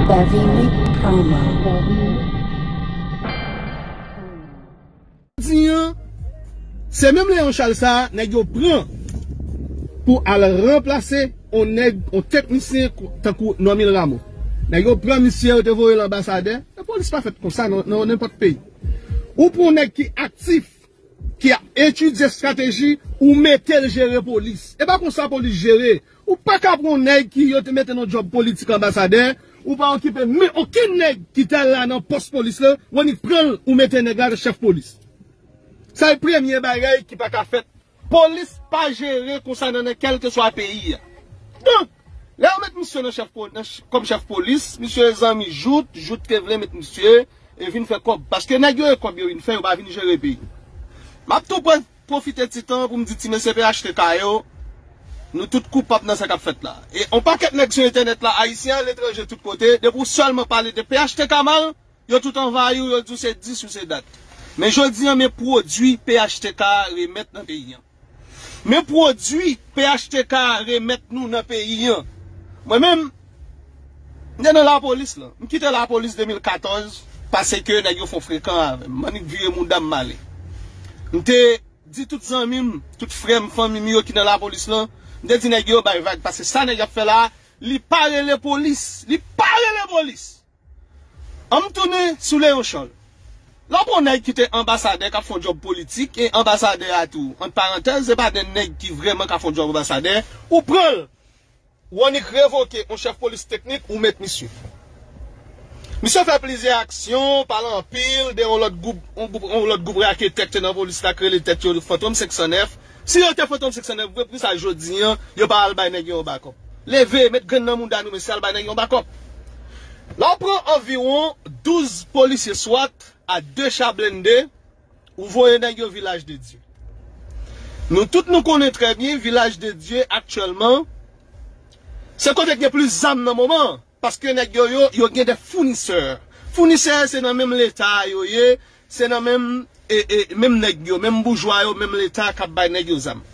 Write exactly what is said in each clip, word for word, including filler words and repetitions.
Bavini Promo. Jodi an, se menm Leon Charles sa a, nèg yo pran pou al ranplase on nèg, on teknisyen tankou Normil Rameau. Nèg yo pran misye, yo te voye l anbasadè. Lapolis pa fèt konsa nan nenpòt peyi. Ou pran on nèg ki aktif, ki ap etidye estrateji, ou mete l jere polis. E pa konsa polis jere. Ou pa ka pran yon nèg ki yo te mete nan djòb politik anbasadè, ou pa okipe men okenn nèg ki t al la nan pòs polis la, ou annik pran l, ou mete nèg la chèf polis. Sa e premye bagay ki pa ka fèt. Polis pa jere konsa nan kèlkeswa peyi a. Donk, lè yo met misye nan chèf kòm chèf polis, misye zanmi jout, jout te vle met misye e vin fè kòb. Paske nèg yo e kòb yo vin fè, yo pa vin jere peyi. M ap tou pran pwofite ti tan pou m di ti mesye P H T K yo, nou tout koupab nan sa k ap fèt la. E on pakèt nèg sou entènèt la, ayisyen, aletranje, tout kote, depi w sèlman pale de P H T K mal, yo tout anvayi w, yo di w se dis ou se dat. Men jodi an, men pwodui P H T K remèt nan peyi an. Men pwodui P H T K remèt nou nan peyi an. Mwen menm, m te nan lapolis la. M kite lapolis de mil katòz, paske nèg yo fè frekan avè m. M annik vire mouda m m ale. M te di tout zanmi m, tout frè m, fanmi m yo ki nan lapolis lan, m te di nèg yo bay vag, paske sa nèg y ap fè la, li pa rele polis. Li pa rele polis. An m tounen sou Leon Charles. Lè w pran yon nèg ki te anbasadè k ap fè yon djòb politik, e anbasadè a tou, ant parantèz, se pa de nèg ki vrèman ka fè yon djòb anbasadè, ou pran l, ou annik revoke yon chèf polis teknik, ou met misye. Misye fè plizyè aksyon, pale anpil de yon lòt gwoup, yon gwoup, yon lòt gwoup raketè k te nan polis la, k rele tèt yo Fantom senk san nèf. Si yo te Fantom senk san nèf vre, poukisa jodi an, yo pa al bay nèg yo yon bakòp? Leve, met grenn nan mouda nou, mesye, al bay nèg yo yon bakòp. Lè w pran anviwon douz polisye swat a de cha blende, ou voye nèg yo Vilaj de Dye. Nou tout nou konnen trè byen Vilaj de Dye aktyèlman, se kote k gen plis zam nan moman an. Paske nèg yo, yo, yo gen de founisè. Founisè se nan menm Leta yo ye, se nan menm, e, e, menm nèg yo, menm boujwa yo, menm Leta k ap bay nèg yo zam.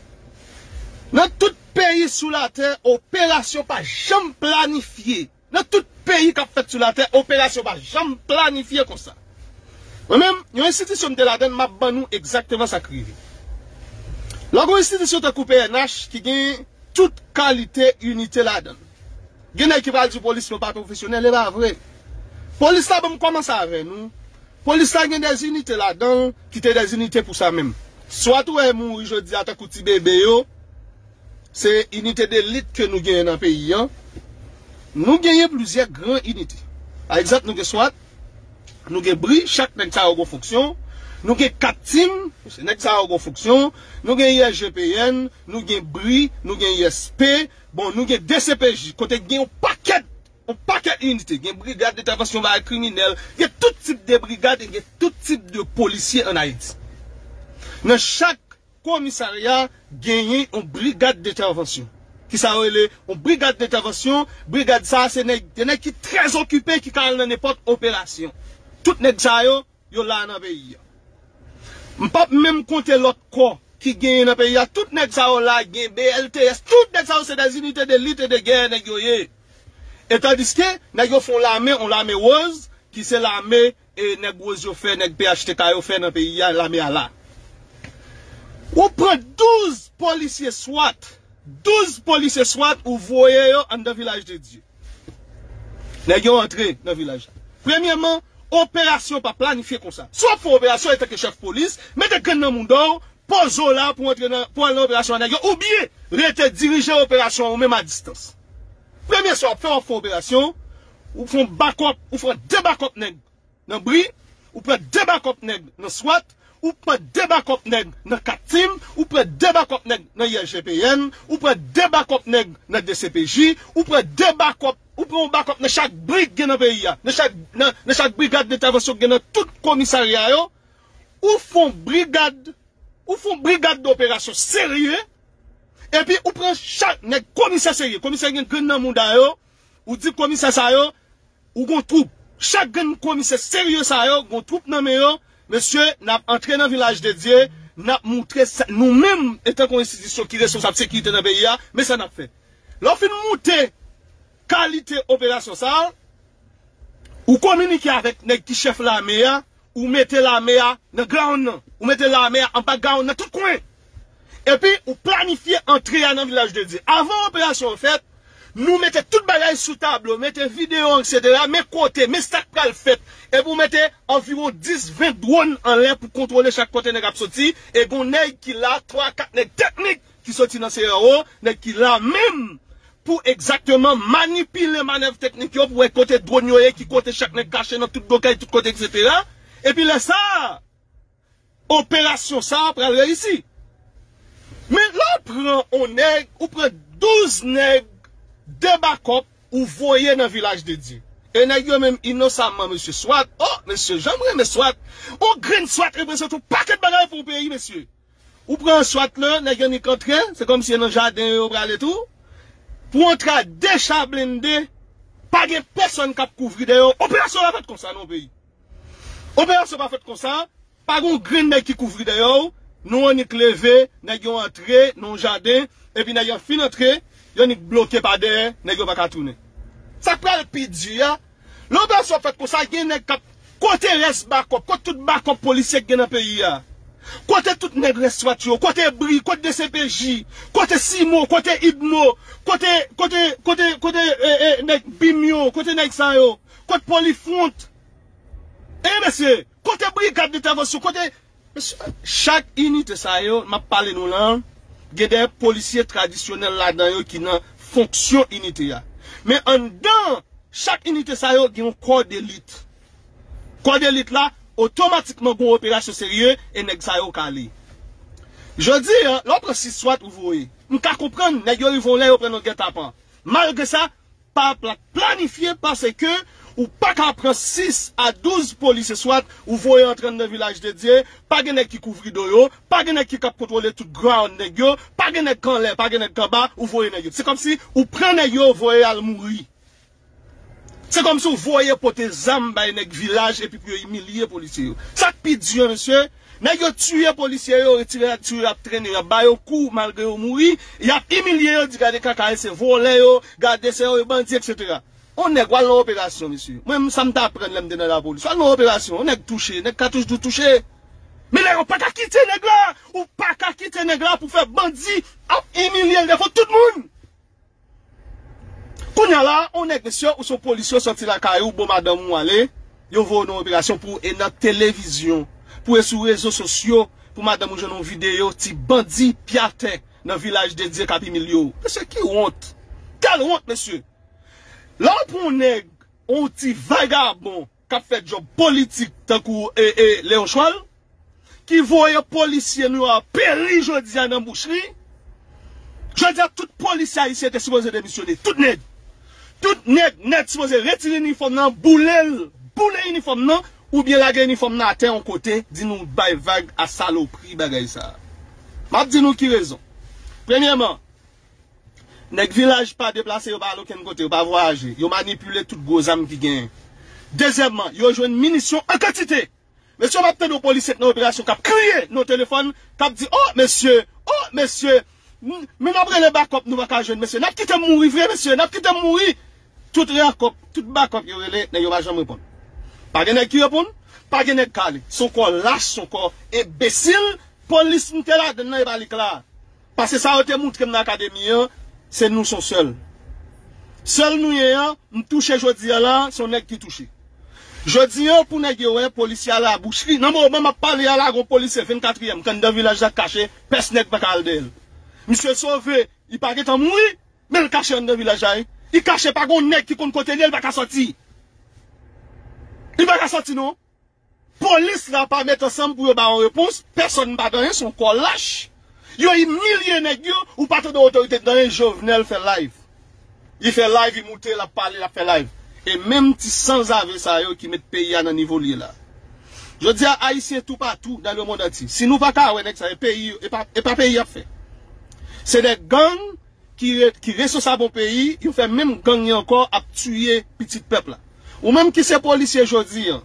Nan tout peyi sou latè, operasyon pa janm planifye. Nan tout peyi k ap fèt sou latè, operasyon pa janm planifye konsa. Mwen menm, yon enstitisyon m te ladan l, m ap ban nou egzakteman sa k rive. Lè w gen yon enstitisyon tankou P N H ki gen tout kalite inite ladan l. Gen nèg ki pral di polis nou pa pwofesyonèl, e pa vre. Polis la, ban m kòmanse avè nou. Polis la gen de inite ladan l ki te de inite pou sa menm. Swat ou wè mouri jodi a tankou ti bebe yo, se inite delit ke nou genyen nan peyi an. Nou genyen plizyè gran inite. Pa egzanp, nou gen swat, nou gen bri, chak nèg sa yo gon fonksyon. Nou gen kat tim, se nèg sa yo gon fonksyon. Nou gen I S G P N, nou gen bri, nou gen I S P, bon, nou gen D C P J, kote gen yon pakèt, yon pakèt inite. Gen brigad dentèvansyon bagay kriminèl, gen tout tip de brigad e gen tout tip de polisye ann Ayiti. Nan chak komisarya genyen yon brigad dentèvansyon. Kisa yo rele yon brigad dentèvansyon? Brigad sa a se nèg, de nèg ki trè okipe, ki ka al nan nenpòt operasyon. Tout nèg sa yo, yo la nan peyi a. M p ap menm konte lòt kò ki genyen nan peyi a. Tout nèg sa yo la, gen B L T S, tout nèg sa yo se de inite de lit e de gè nèg yo ye. E tandiske nèg yo fè yon lame, yon lame wòz, ki se lame e nèg wòz yo fè, nèg P H T K yo fè nan peyi a, lame a la. Ou pran douz polisye swat, douz polisye swat, ou voye yo anndan Vilaj de Dye. Nèg yo antre nan vilaj la. Premyèman, operasyon pa planifye konsa. Si w ap fè yon operasyon antanke chèf polis, mete grenn nan mouda w, poze w la pou antre nan, pou al nan operasyon a nèg yo, oubyen rete dirije operasyon an ou menm a distans. Premye sa w ap fè, w ap fè yon operasyon, ou fè yon bakòp, ou fè de bakòp nèg nan bri, ou pran de bakòp nèg nan swat, ou pran de bakòp nèg nan kat tim, ou pran de bakòp nèg nan I S G P N, ou pran de bakòp nèg nan D C P J, ou pran de bakòp, ou pran yon bakòp nan chak bri k gen nan peyi a, nan chak, nan, nan chak brigad dentèvansyon k gen nan tout komisarya yo, ou fè yon brigad, ou fè yon brigad doperasyon serye, epi ou pran chak nèg komisè serye, komisè gen grenn nan mouda yo, ou di komisè sa yo, ou gon twoup. Chak grenn komisè serye sa yo, gon twoup nan men yo, mesye, n ap antre nan Vilaj de Dye, n ap moutre sa, nou menm, etanke yon enstitisyon ki responsab sekirite nan peyi a, men sa n ap fè. Lè w fin moute kalite operasyon sa a, Ou kominike avèk nèg ki chèf lame a, ou mete lame a nan ground nan. Ou mete lame a anba ground nan tout kwen. Epi, ou planifye antre a nan Vilaj de Dye. Avan operasyon an fèt, nou mete tout bagay sou tablo, mete videyo, etsetera, men kote, men sa k pral fèt. Epi ou mete anviwon dis, ven dwòn anlè pou kontwole chak kote nèg ap soti. E gon nèg ki la, twa, kat nèg teknik ki soti nan C R O, nèg ki la menm pou egzakteman manipile manèv teknik yo, pou wè kote dwòn yo ye, ki kote chak nèg kache nan tout do kay, tout kote, etsetera. Epi lè sa a, operasyon sa a pral reyisi. Men lè w pran on nèg, ou pran douz nèg, de bakòp, ou voye nan Vilaj de Dye. E nèg yo menm inosamman, mesye, swat, oh, mesye, jan m renmen swat. On grenn swat reprezante on pakèt bagay pou on peyi, mesye. Ou pran swat lan, nèg yo annik antre, se kòmsi e nan jaden yo yo prale tou. Pou antre a de cha blende, pa gen pèsonn k ap kouvri dèyè w. Operasyon pa fèt konsa nan on peyi. Operasyon pa fèt konsa, pa gen on grenn nèg ki kouvri dèyè w, nou annik leve, nèg yo antre nan on jaden, epi nèg yo fin antre, yo annik bloke pa dèyè, nèg yo pa ka tounen. Sa k pral pi di a, lè operasyon ap fèt konsa, gen nèg k ap, kote rès bakòp, kote tout bakòp polisye k gen nan peyi a? Kote tout nèg rès swat yo? Kote bri? Kote D C P J? Kote simo? Kote idmo? Kote, kote, kote, kote, e, e, nèg bim yo? Kote nèg sa yo? Kote polifwont? E, mesye, kote brigad entèvansyon? Kote, mesye, chak inite sa yo, m ap pale nou la, gen de polisye tradisyonèl ladan yo ki nan fonksyon inite a. Men anndan chak inite sa yo, gen yon kò delit. Kò delit la, otomatikman, gen yon operasyon serye, e nèg sa yo kale. Jodi a, lè w pran sis swat ou voye. M ka konprann, nèg yo rive yon lè, yo pran nan gètapan. Malgre sa, pa pla-, planifye, paske ou pa ka pran sis a douz polisye swat, ou voye antre anndan Vilaj de Dye, pa gen nèg ki kouvri do yo, pa gen nèg ki k ap kontwole tout ground nèg yo, pa gen nèg k anlè, pa gen nèg k anba, ou voye nèg yo. Se kòmsi ou pran nèg yo, voye al mouri. Se kòmsi ou voye pote zam bay nèg Vilaj epi pou yo imilye polisye yo. Sa k pi di an, mesye, nèg yo tiye polisye yo, retire, tiye, y ap trennen, y ap ba yo kou malgre yo mouri, y ap imilye yo, di gade kaka, se vòlè yo, gade se yo bandi, etsetera. On nèg w al nan operasyon, mesye. Mwen menm sa m t aprann lè m te nan lapolis. W al nan operasyon, on nèg touche, nèg ka toujou touche. Men nèg yo pa ka kite nèg la, ou pa ka kite nèg la pou fè bandi ap imilye l devan tout moun. Kounye a la, on nèg, mesye, ou se on polisye, w sòti lakay ou, bon madanm ou ale, yo voye w nan operasyon pou w e nan televizyon, pou w e sou rezo sosyo, pou madanm ou jwenn on videyo, ti bandi pyatè nan Vilaj de Dye k ap imilye w. Mesye, ki wont! Kèl wont, mesye! Lè w pran on nèg, on ti vagabon, k ap fè djòb politik tankou, e, e, Leon Chwal, ki voye polisye nou yo peri jodi a nan bouchri. Jodi a, tout polisye ayisyen te sipoze demisyone. Tout nèg. Tout nèg nèt sipoze retire inifòm nan, boule l, boule inifòm nan, oubyen lage inifòm nan atè yon kote, di nou bay vag a salopri bagay sa a. M ap di nou ki rezon. Premyèman, nèg Vilaj pa deplase, yo pa al okenn kote, yo pa vwayaje. Yo manipile tout gwo zam ki genyen. Dezyèmman, yo jwenn minisyon an kantite. Mesye, m ap tande yon polisye k nan operasyon k ap kriye nan telefòn, k ap di, "Oh, mesye, oh, mesye, m, men n ap rele bakòp, nou pa ka jwenn, mesye. N ap kite m mouri vre, mesye, n ap kite m mouri." Tout rakòp, tout bakòp yo rele, nèg yo pa janm reponn. Pa gen nèg ki reponn, pa gen nèg k ale. Se yon kò lach, se yon kò enbesil. Polis m te ladann nan, e pa li k la. Paske sa yo te moutre m nan akademi an, se nou se yon sèl. Sèl nou ye an, m touche jodi a la, se yon nèg ki touche. Jodi a, pou nèg yo wè, polisye a la bouchri. Nan moman m ap pale a la, gon polisye vennkatriyèm, k anndan vilaj la k kache, pès nèg pa ka al dèyè l. Misye sove, li pa gentan mouri, men l kache anndan vilaj la, wi. Li kache, pa gon nèg ki konn kote l ye, li pa ka sòti. Li pa ka sòti, non. Polis la pa met ansanm pou yo ba yon repons, pèsonn pa di anyen, se yon kò lach. Yo imilye nèg yo, ou pa tande otorite di anyen, Jovenel fè live. Li fè live, li moute, l ap pale, l ap fè live. E menm ti sanzave sa yo ki met peyi a nan nivo l ye la. Jodi a, Ayisyen toupatou dans le monde entier. Si nou pa ka wè nèg sa yo, peyi, e pa, e pa peyi y ap fè. Se de gang ki re-, ki responsab yon peyi, yo fè menm gang yo ankò ap tiye pitit pèp la. Ou menm ki se polisye jodi a,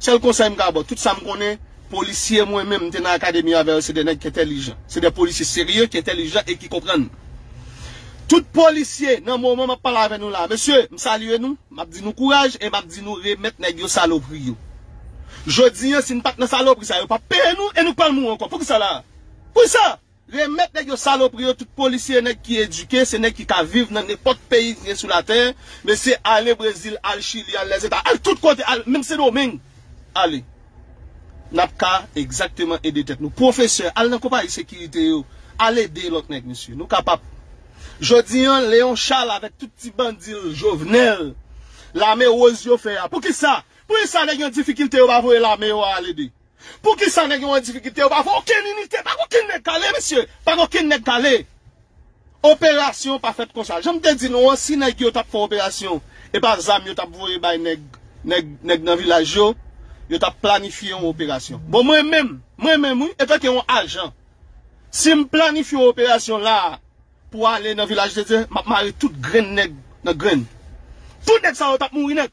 sèl konsèy m ka ba w, tout sa m konnen, polisye mwen menm m te nan akademi avè yo, se de nèg ki entèlijan. Se de polisye serye, ki entèlijan e ki konprann. Tout polisye, nan moman m ap pale avè nou la, mesye, m salye nou, m ap di nou kouraj e m ap di nou remèt nèg yo salopri yo. Jodi a, si n pa t nan salopri sa, yo p ap peye nou e nou k pral mouri ankò. Poukisa la? Poukisa? Remèt nèg yo salopri yo, tout polisye, nèg ki edike, se nèg ki ka viv nan nenpòt peyi ki gen sou latè, mesye, ale Brezil, al Chili, al Lèzeta, al tout kote, al menm Sendomeng, ale. N ap ka egzakteman ede tèt nou. Pwofesè, al nan konpayi sekirite yo, al ede lòt nèg, mesye. Nou kapab. Jodi a, Leon Charles avèk tout ti bandi l, Jovenel, lame woz yo fè a. Poukisa? Poukisa nèg yo an difikilte yo pa voye lame yo al ede? Poukisa nèg yo an difikilte yo pa voye okenn inite? Pa gen okenn nèg k ale, mesye. Pa gen okenn nèg k ale. Operasyon pa fèt konsa. Jan m te di nou an, si nèg yo t ap fè operasyon, e pa zam yo t ap voye bay nèg, nèg, nèg nan vilaj yo, yo t ap planifye yon operasyon. Bon, mwen menm, mwen menm, wi, antanke yon ajan, si m planifye yon operasyon la a pou ale nan Vilaj de Dye, m ap mare tout grenn nèg nan grenn. Tout nèg sa yo t ap mouri nèt.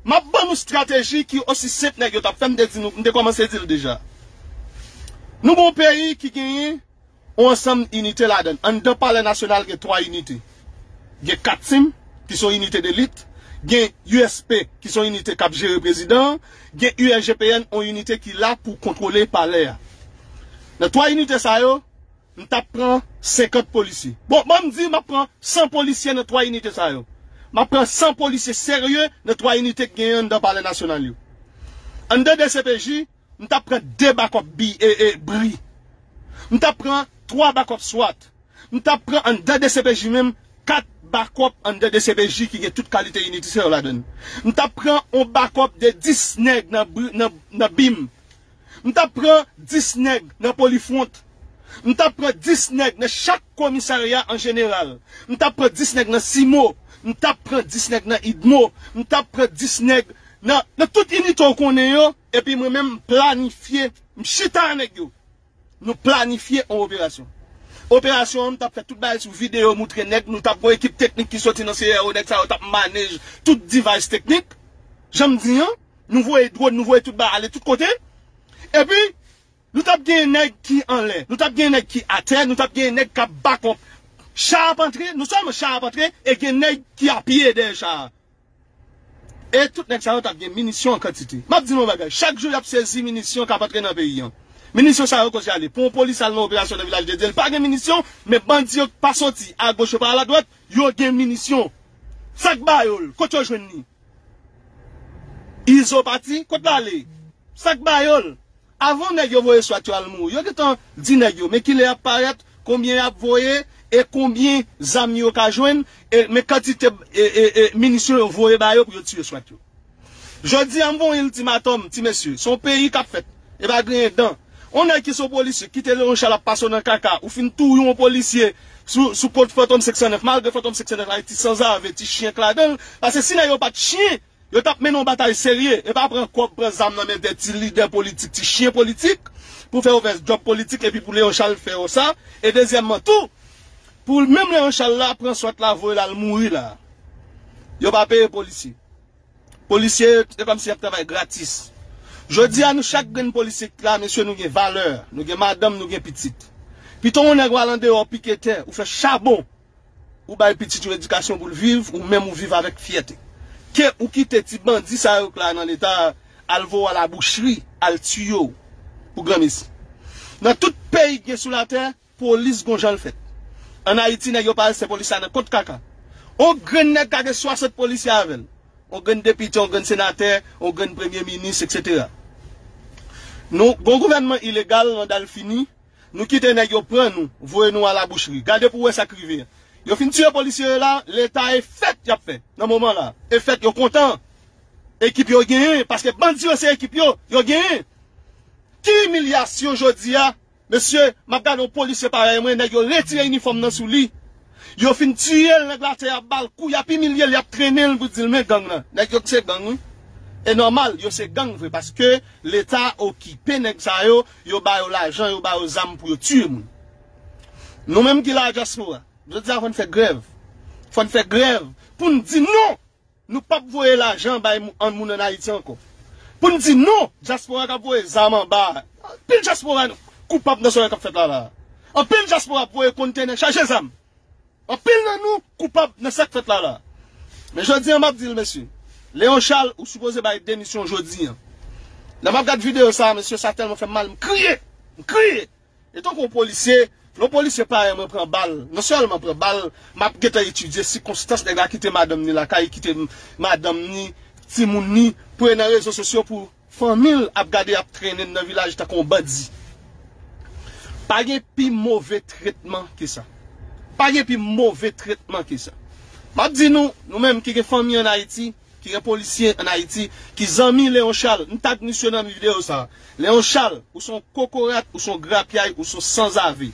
M ap ban nou estrateji ki osi senp nèg yo t ap fè, m te di nou, m te kòmanse di l deja. Nou gen yon peyi ki genyen yon ansanm inite ladan l. Anndan Palè Nasyonal gen twa inite. Gen kat tim, ki se yon inite delit, gen U S P, ki se yon inite k ap jere prezidan an, gen U S G P N, yon inite ki la pou kontwole palè a. Nan twa inite sa yo, m t ap pran senkant polisye. Bon, ban m di, m ap pran san polisye nan twa inite sa yo. M ap pran san polisye serye nan twa inite k genyen anndan Palè Nasyonal yo. Anndan D C P J, m t ap pran de bakòp bi, e, e, bri. M t ap pran twa bakòp swat. M t ap pran anndan D C P J menm, kat bakòp anndan D C P J ki gen tout kalite inite sa yo ladan l. M t ap pran yon bakòp de dis nèg nan bri, nan, nan bim. M t ap pran dis nèg nan Polifwont. M t ap pran dis nèg nan chak komisarya an jeneral. M t ap pran dis nèg nan Simo. M t ap pran dis nèg nan Idmo. M t ap pran dis nèg nan, nan tout inite w konnen yo. Epi mwen menm, m planifye, m chita nèg yo. Nou planifye yon operasyon. Operasyon an, m t ap fè tout bagay sou videyo, moutre nèg, nou t ap gon ekip teknik ki soti nan C R O, nèg sa yo t ap manej tout device teknik. Jan m di an, nou voye dwòn, nou voye tout bagay ale tout kote. Epi, nou t ap gen nèg ki anlè, nou t ap gen nèg ki atè, nou t ap gen nèg k ap bakòp cha ap antre, non sèlman cha ap antre, e gen nèg ki apye dèyè cha a. E tout nèg sa yo t ap gen minisyon an kantite. M ap di nou yon bagay, chak jou y ap sezi minisyon k ap antre nan peyi an. Minisyon sa yo koz y ale. Pou yon polis al nan operasyon nan Vilaj de Dye, li pa gen minisyon, men bandi yo k pa soti agoch, yo pa al adwat, yo gen minisyon. Sa k ba yo l? Kot yo jwenn li? Izo pati? Kot l ale? Sa k ba yo l? Avan nèg yo voye swat yo al mouri, yo gentan di nèg yo, men kilè y ap parèt, konbyen y ap voye, e konbyen zam yo ka jwenn, e men kantite, e, e, e, minisyon yo voye ba yo pou yo tiye swat yo. Jodi a, m voye yon iltimatòm, ti mesye, se yon peyi k ap fèt, e pa griyen dan. Yon nèg ki se yon polisye, kite Leon Charles ap pase w nan kaka, ou fin touye yon polisye sou, sou kont Fantom senk san nèf, malgre Fantom senk san nèf la, ti sanzave, ti chen k ladan l, paske si nèg yo pa t chen, yo t ap mennen yon batay serye, e pa pran kòb, pran zam nan men de ti lidè politik, ti chen politik, pou fè yo fè djòb politik, epi pou Leon Charles fè yo sa, e dezyèmman tou, pou menm Leon Charles la, pran swat la, voye l al mouri la. Yo pa peye polisye. Polisye, se kòmsi y ap travay gratis. Jodi a, nou chak grenn polisye ki la, mesye, nou gen valè, nou gen madanm, nou gen pitit. Pito yon nèg w al andeyò pike tè, ou fè chabon, ou bay pitit ou edikasyon pou l viv, ou menm ou viv avèk fyète. Ke ou kite ti bandi sa yo k la nan Leta al voye w a labouchri, al tiye w pou granmesi. Nan tout peyi k gen sou latè, polis gon jan l fèt. Ann Ayiti, nèg yo pa respè polis la nan kont kaka. On grenn nèg ka gen swasant polisye avè l. On grenn depite, on grenn senatè, on grenn premye minis, etsetera. Nou, gon gouvènman ilegal, manda l fini, nou kite nèg yo pran nou, voye nou a labouchri. Gade pou w wè sa k rive. Yo fin tiye polisye yo la, Leta e fèt y ap fè nan moman la. E fèt yo kontan. Ekip yo genyen, paske bandi yo se ekip yo, yo genyen. Ki imilyasyon jodi a, mesye, m ap gade yon polisye parèy mwen, nèg yo retire inifòm nan sou li. Yo fin tiye l, nèg la atè, y ap ba l kou, y ap imilye l, y ap trennen l pou di l men gang nan. Nèg yo se gang, wi. E nòmal, yo se gang vre, paske Leta okipe nèg sa yo, yo ba yo lajan, yo ba yo zam pou yo tiye moun. Nou menm ki la dyaspora, jodi a fò n fè grèv. Fò n fè grèv pou n di non! Nou p ap voye lajan bay mou- an moun ann Ayiti ankò. Pou n di non, dyaspora k ap voye zam anba a. Anpil dyaspora koupab nan sa k ap fèt la la. Anpil dyaspora ap voye kontenè chaje zam. Anpil nan nou koupab nan sa k fèt la la. Men jodi an, m ap di l, mesye, Leon Charles, ou sipoze bay demisyon jodi an. Lè m ap gad videyo sa, mesye, sa tèlman fè m mal, m kriye. M kriye. E tankou yon polisye, lè yon polisye parèy mwen pran bal, non sèlman pran bal, m ap gentan etidye sikonstans nèg la kite madanm ni lakay, kite m-, madanm ni, timoun ni, pou e nan rezo sosyo pou fanmi l ap gade ap trennen nan vilaj tankou yon bandi. Pa gen pi move tretman ke sa. Pa gen pi move tretman ke sa. M ap di nou, nou menm ki gen fanmi ann Ayiti, ki gen polisye ann Ayiti, ki zanmi Leon Charles, m tag misye nan videyo sa. Leon Charles, ou se yon kokorat, ou se yon grapyay, ou se yon sanzave.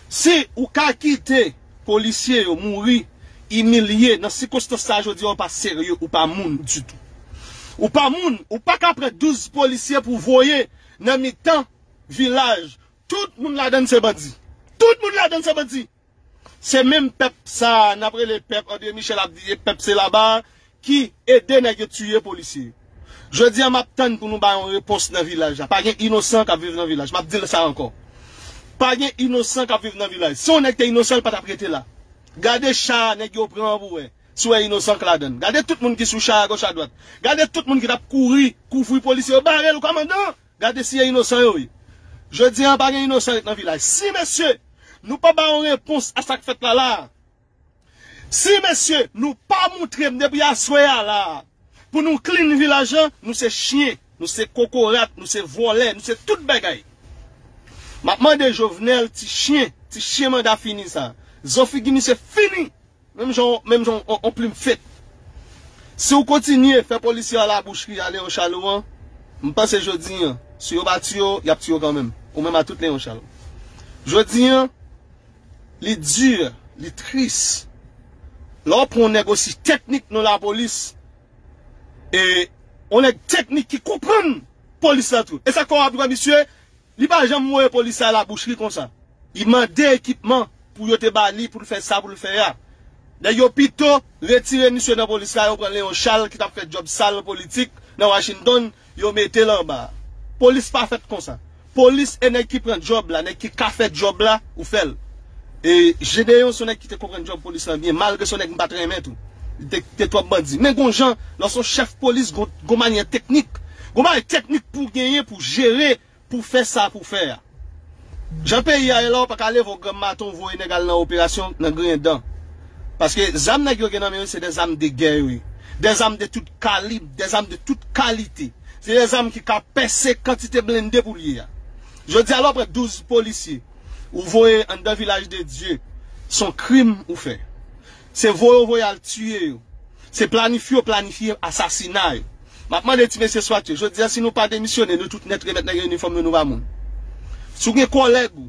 Si ou ka kite polisye yo mouri, imilye, nan sikonstans sa jodi a, ou pa serye, ou pa moun ditou. Ou pa moun, ou pa ka pran douz polisye pou voye nan mitan vilaj. Tout moun ladann se bandi. Tout moun ladann se bandi. Se menm pèp sa a, n ap rele pèp André Michel ap di pèp se laba a, ki ede nèg yo tiye polisye. Jodi a, m ap tann pou nou bay yon repons nan vilaj la. Pa gen inosan k ap viv nan vilaj. M ap di l sa ankò. Pa gen inosan k ap viv nan vilaj. Si yon nèg te inosan, l pa t ap rete la. Gade cha a nèg yo pran an pou wè. Si w wè inosan k ladann. Gade tout moun ki sou cha a goch adwat. Gade tout moun ki t ap kouri, kouvri polisye yo. Bare l, kòmandan! Gade si e inosan yo ye. Jodi a, pa gen inosan ret nan vilaj. Si, mesye, nou pa ba yon repons a sa k fèt la la a, si, mesye, nou pa montre m depi aswè a la a, pou nou clean vilaj lan, nou se chen, nou se kokorat, nou se vòlè, nou se tout bagay. M ap mande Jovenel, ti chen, ti chen manda fini sa. Zo figi misye fini. Menm jan, menm jan on, on plim fet. Si w kontinye fè polisye a labouchri a Leon Charles an, m panse jodi an, si yo pa tiye w, y ap tiye w kanmenm. Ou menm a tout Leon Charles. Jodi an, li di, li tris. Lè w pran yon nèg osi teknik nan lapolis, e yon nèg teknik ki konprann polis la tou. E sa k fè w ap wè misye, li pa janm voye polis la labouchri konsa. Li mande ekipman pou yo te ba li pou l fè sa pou l fè a. Nèg yo pito retire misye nan polis la, yo pran Leon Charles ki t ap fè djòb sal politik nan Washington, yo mete l anba. Polis pa fèt konsa. Polis e nèg ki pran djòb la, nèg ki ka fè djòb la, ou fè l. E Gedeon se yon nèg ki te konprann djòb polis lan byen, malgre se yon nèg m pa t renmen tou. Li te, te twòp bandi. Men gon jan, lè w se yon chèf polis, gon, gon manyè teknik. Gon bagay teknik pou w genyen, pou w jere, pou w fè sa pou w fè a. Jan peyi a ye la, w pa ka leve yon granm maten w voye nèg al nan operasyon nan griyen dan. Paske zam nèg yo gen nan men yo, se de zam de gè yo ye. De zam de tout kalib, de zam de tout kalite. Se de zam ki ka pèse kantite blende pou l ye a. Jodi a, lè w pran douz polisye, ou voye anndan Vilaj de Dye, se yon krim ou fè. Se voye w voye al tiye yo. Se planifye w planifye asasina yo. M ap mande ti mesye swat yo, jodi a, si nou pa demisyone, nou tout nèt remèt nèg yo inifòm yo, nou pa moun. Si w gen kòlèg ou,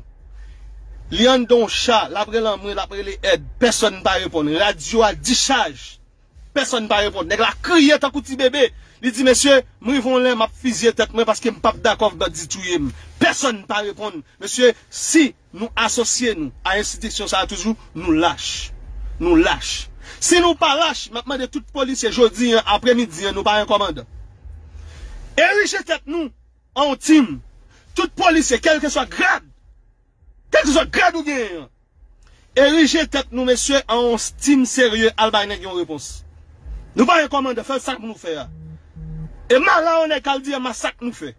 li anndan yon cha, l ap rele anmwe, l ap rele èd, pèsonn pa reponn. Radyo a dichaj, pèsonn pa reponn. Nèg la kriye tankou ti bebe. Li di, mesye, m rive yon lè, m ap fizye tèt mwen paske m p ap dakò bandi touye m. Pèsonn pa reponn. Mesye, si nou asosye nou a enstitisyon sa a toujou, nou lach. Nou lach. Si nou pa lach, m ap mande tout polisye jodi an, apremidi an, nou pa gen kòmandan. Erije tèt nou an yon tim. Tout polisye, kèlkeswa grad, kèlkeswa grad ou genyen an, erije tèt nou, mesye, an yon tim serye, al bay nèg yon repons. Nou pa gen kòmandan, fè sa pou nou fè a. E mala yon nèg k al di a masak nou fè.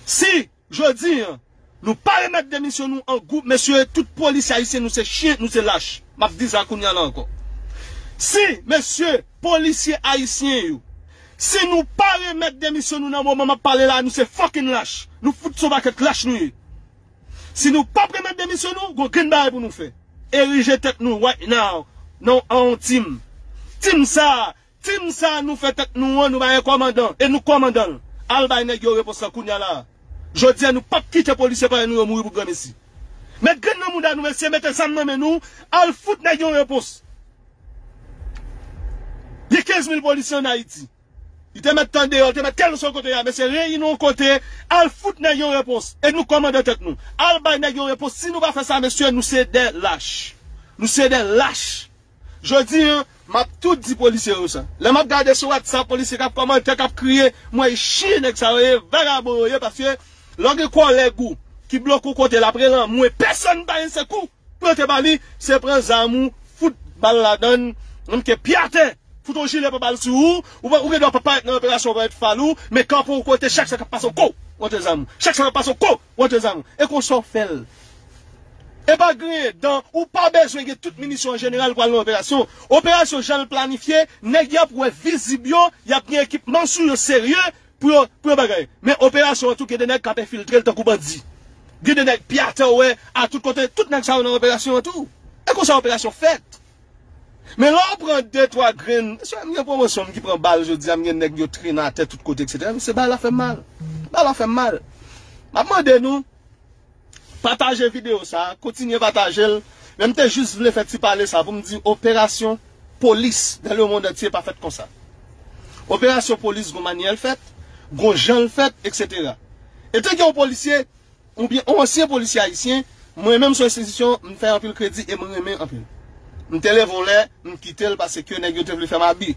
Si jodi an, nou pa remèt demisyon nou an gwoup, mesye, tout polisye ayisyen, nou se chen, nou se lach. M ap di sa kounye a la ankò. Si, mesye, polisye ayisyen yo, si nou pa remèt demisyon nou nan moman m ap pale la, nou se fucking lach. Nou fout se yon pakèt lach nou ye. Si nou p ap remèt demisyon nou, gon grenn bagay pou nou fè. Erije tèt nou right now. Non, an yon tim. Tim sa, Tim sa a nou fè tèt nou an, nou pa gen kòmandan, e nou kòmandan l. Al bay nèg yo repons lan kounye a la. Jodi a, nou p ap kite polisye parèy nou yo mouri pou granmesi. Met grenn nan mouda nou, mesye, mete zam nan men nou, al fout nèg yo repons. Gen kenz mil polisye ann Ayiti. Li te mèt tan deyò, li te mèt kèlkeswa kote y a, mesye, reyini yon kote, al fout nèg yo repons. E nou kòmandan tèt nou. Al bay nèg yo repons. Si nou pa fè sa, mesye, nou se de lach. Nou se de lach. Jodi an, m ap tou di polisye yo sa. Lè m ap gade sou WhatsApp, polisye k ap kòmante, k ap kriye, m wè e chen nèg sa yo ye, vagabon yo ye, paske lè w gen kòlèg ou ki bloke w kote l ap rele anmwe, pèsonn pa gen sekou pou yo te ba li, se pran zam ou, bal ladan, menm ke pye atè, fout yon jile pran bal sou ou, ou, ou gen dwa pa parèt nan operasyon, ou parèt fal ou, men kanpe yon kote, chak sa k ap pase w ko, w antre zam ou. Chak sa k ap pase w ko, w antre zam ou. E konsa w fè l. E pa griyen dan, ou pa bezwen gen tout minisyon an jeneral pou al nan operasyon. Operasyon jan l planifye, nèg y ap wè vizib yo, y ap gen ekipman sou yo serye, pou yo, pou yo bagay. Men operasyon an tou, gen de nèg k ap enfiltre l tankou bandi. Gen de nèg pye atè ou wè, a tout kote, tout nèg sa yo nan operasyon an tou. E konsa operasyon fèt. Men lè w pran de, twa grenn, mesye, m gen pwomosyon, m ki pran bal jodi a, m gen nèg yo trennen atè tout kote, et cetera. Mesye, bal la fè m mal. Bal la fè m mal. M ap mande nou, pataje videyo sa, kontinye pataje l. Men m te jis vle fè ti pale sa pou m di operasyon polis dans le monde entier pa fèt konsa. Operasyon polis gon manyè l fèt, gon jan l fèt, et cetera. E te gen yon polisye, oubyen yon ansyen polisye ayisyen, mwen menm se yon enstitisyon, m fè anpil kredi e m renmen anpil. M te leve yon lè, m kite l paske nèg yo te vle fè m abi.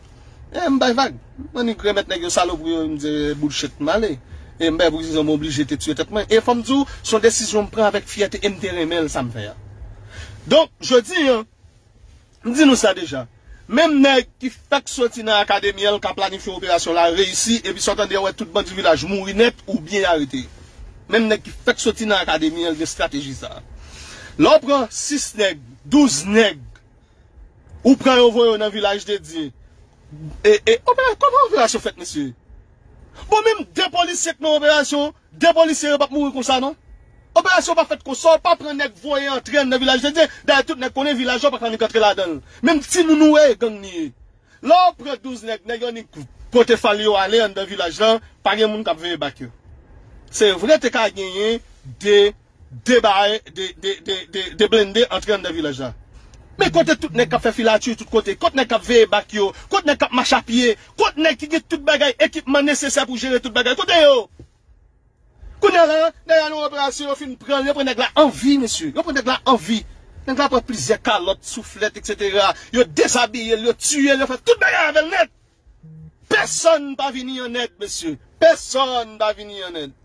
E m bay vag. M annik remèt nèg yo salopri yo, m di bullshit, m ale. E m bay pou ki rezon m oblije te tiye tèt mwen. E fò m di w, se yon desizyon m pran avèk fyète e m te renmen l sa m fè a. Donk, jodi an, m di nou sa deja. Menm nèg ki fèk soti nan akademi an, l ka planifye operasyon la reyisi, epi sa w tande, w wè tout bandi vilaj mouri nèt oubyen arete. Menm nèg ki fèk soti nan akademi an, l gen estrateji sa. Lè w pran sis nèg, douz nèg, ou pran yo voye yo nan vilaj de Dye. E, e, opera-, kòman operasyon fèt, mesye? Bon, menm de polisye k nan operasyon, de polisye yo p ap mouri konsa, non. Operasyon pa fèt konsa, w pa pran nèg voye antre anndan vilaj de Dye. Dayè, tout nèg konnen vilaj la, w pa ka annik antre ladan l. Menm timoun ou ye, gang li ye. Lè w pran douz nèg, nèg yo annik pote fal yo ale anndan vilaj la, pa gen moun k ap veye bak yo. Se vre, te ka genyen de de bay, de, de, de, de, de blende antre anndan vilaj la. Men kote tout nèg k ap fè filati tout kote, kot nèg k ap veye bak yo, kot nèg k ap mache a pye, kot nèg ki gen tout bagay, ekipman nesesè pou jere tout bagay, kote yo? Kounye a la, nèg la nan operasyon, yo fin pran l, yo pran nèg la an vi, mesye. Yo pran nèg la an vi. Nèg la pran plizyè kalòt, souflèt, et cetera. Yo dezabiye l, yo tiye l, yo fè tout bagay avè l nèt. Pèsonn pa vini an èd, mesye. Pèsonn pa vini an èd.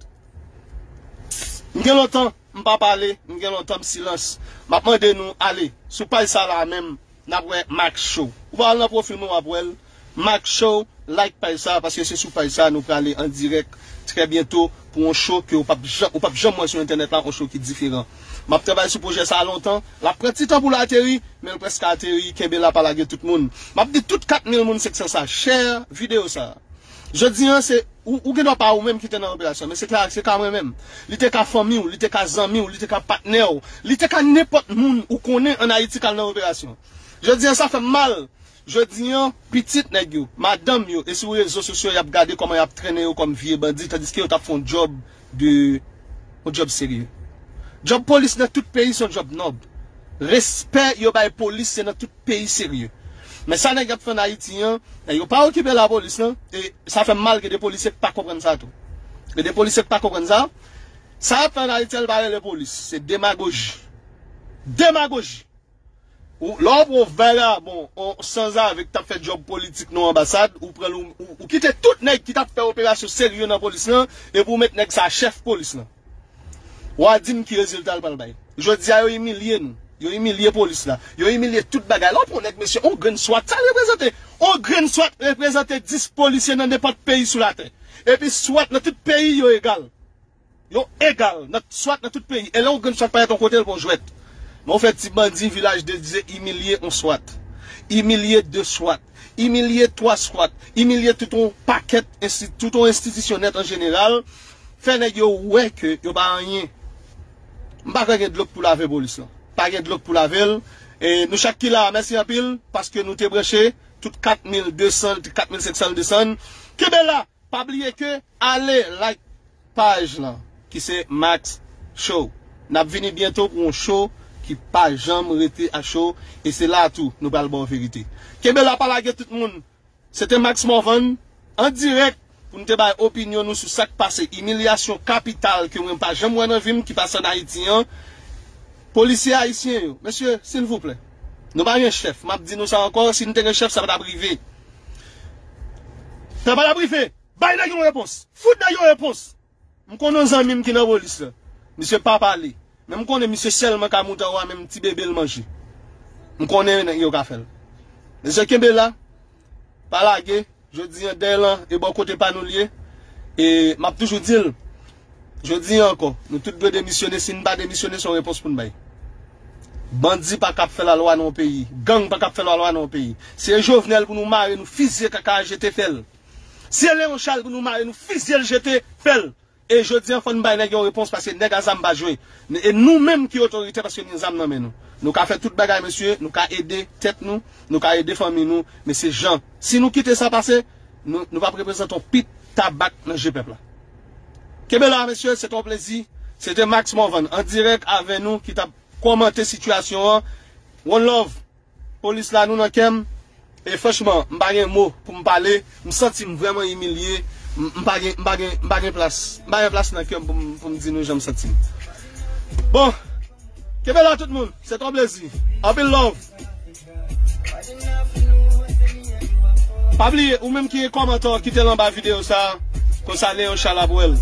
M gen lontan, m pa pale, m gen lontan, m silans. M ap mande nou, ale, sou paj sa la menm, n ap wè Max Show. Ou pa al nan pwofil mwen, w ap wè l. Max Show, like paj sa, paske se sou paj sa nou prale an dirèk trè byento pou yon show ke ou p ap janm, ou p ap janm wè sou entènèt la, yon show ki diferan. M ap travay sou pwojè sa a lontan, l ap pran ti tan pou l ateri, men l prèske ateri, kenbe la, pa lage tout moun. M ap di tout kat mil moun senk san sa, share videyo sa. Jodi an, se ou, ou gen dwa pa ou menm ki te nan operasyon, men se ka, se ka mwen menm. Li te ka fanmi w, li te ka zanmi w, li te ka patnè w, li te ka nenpòt moun ou konnen ann Ayiti k al nan operasyon. Jodi an, sa fè m mal. Jodi an, pitit nèg yo, madanm yo, e sou rezo sosyo y ap gade kòman y ap trennen yo kòm vye bandi, tandiske yo t ap fè yon djòb de, yon djòb serye. Djòb polis nan tout peyi se yon djòb nòb. Respè yo bay polis se nan tout peyi serye. Men sa nèg ap fè ann Ayiti an, nèg yo pa okipe lapolis lan, e sa fè m mal, gen de polisye k pa konprann sa tou. Gen de polisye k pa konprann sa. Sa y ap fè ann Ayiti an, l pa rele polis, se demagoji. Demagoji. Ou, lè w pran yon vagabon, yon sanzave k t ap fè djòb politik nan yon anbasad, ou pran l, ou, ou, ou kite tout nèg ki t ap fè operasyon serye nan polis lan, epi ou met nèg sa chèf polis lan. W a di m ki rezilta l pral bay. Jodi a, yo imilye nou. Yo imilye polis la. Yo imilye tout bagay. Lè w pran yon nèg, mesye, yon grenn swat, sa l reprezante? Yon grenn swat reprezante dis polisye nan nenpòt peyi sou latè. Epi swat nan tout peyi, yo egal. Yo egal, nan, swat nan tout peyi. E lè yon grenn swat parèt yon kote, l pa yon jwèt. Men w fè ti bandi vilaj de Dye imilye yon swat. Imilye de swat. Imilye twa swat. Imilye tout yon pakèt ensti-, tout yon enstitisyon nèt an jeneral. Fè nèg yo wè ke yo pa anyen. M pa kwè gen dlo k pou lave polis lan. Pa gen dlo k pou lave l. E nou chak ki la a, mèsi anpil paske nou te branche. Tout kat mil de san, kat mil senk san desann. Kenbe la! Pa bliye ke ale like paj lan, ki se Max Show. N ap vini byento pou yon show ki pa janm rete a cho, e se la tou nou pral ba w verite. Kenbe la, pa lage tout moun. Se te Max Morvan, an dirèk, pou n te bay opinyon nou sou sa k pase, imilyasyon kapital ke mwen pa janm wè nan vi m ki pase ann Ayiti an. Polisye ayisyen yo, mesye, silvouplè, nou pa gen chèf. M ap di nou sa ankò, si n te gen chèf, sa pa t ap rive. Sa pa t ap rive. Bay nèg yo yon repons. Fout nèg yo repons. M konn yon zanmi m ki nan polis la. Misye pa pale. Men m konnen misye sèlman ka moute anwo a, menm ti bebe l manje. M konnen nèg yo ka fè l. Mesye, kenbe la. Pa lage. Jodi an, dèy lan, e bò kote pa nou l ye. E m ap toujou di l, jodi an ankò, nou tout dwe demisyone. Si n pa demisyone, se yon repons pou n bay. Bandi pa ka ap fè lalwa nan yon peyi. Gang pa ka ap fè lalwa nan yon peyi. Si e Jovenel pou nou mare, nou fizye kaka, jete fè l. Si e Léon Charles pou nou mare, nou fizye l, jete fè l. E jodi an, fò n bay nèg yo repons, paske nèg a zam pa jwe. E nou menm ki otorite, paske nou gen zam nan men nou. Nou ka fè tout bagay, mesye, nou ka ede tèt nou, nou ka ede fanmi nou, men se jan. Si nou kite sa pase, nou, nou p ap reprezante yon pit tabak nan je pèp la. Kenbe la, mesye, se te yon plezi. Se te Max Morvan, an dirèk avè nou, ki t ap kòmante sitiyasyon an. One love. Polis la, nou nan kè m. E franchman, m pa gen mo pou m pale. M santi m vrèman imilye. M m pa gen, m pa gen, m pa gen plas. M pa gen plas nan kè m pou m, pou m di nou jan m santi m. Bon, kenbe la tout moun. Se te yon plezi. Anpil love. Pa bliye, ou menm ki gen kòmantè, kite l anba videyo sa a. Konsa Léon Charles ap wè l.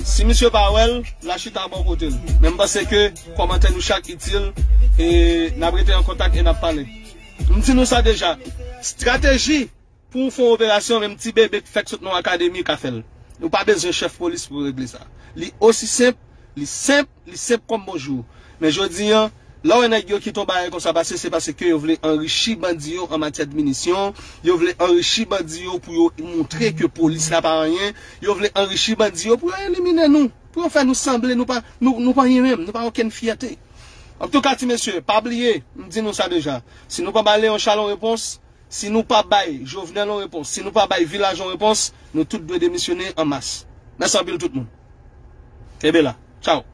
Si misye pa wè l, l a chita bò kote l. Men m panse ke kòmantè nou chak itil, e n ap rete an kontak e n ap pale. M di nou sa deja, estrateji pou w fè yon operasyon, menm ti bebe k fèk sot nan akademi ka fè l. Ou pa bezwen chèf polis pou regle sa. Li osi senp, li senp, li senp kòm bonjou. Men jodi an, lè w wè nèg yo kite yon bagay konsa pase, se paske yo vle anrichi bandi yo an matyè de minisyon, yo vle anrichi bandi yo pou yo montre ke polis la pa anyen, yo vle anrichi bandi yo pou yo elimine nou, pou yo fè nou sanble nou pa, nou, nou pa anyen menm, nou pa okenn fyète. Antouka, ti mesye, pa bliye, m di nou sa deja, si nou pa ba Léon Charles yon repons, si nou pa bay Jovenel yon repons, si nou pa bay Vilaj yon repons, nou tout dwe demisyone an mas. Mèsi anpil tout moun. Kenbe la. Tchaw.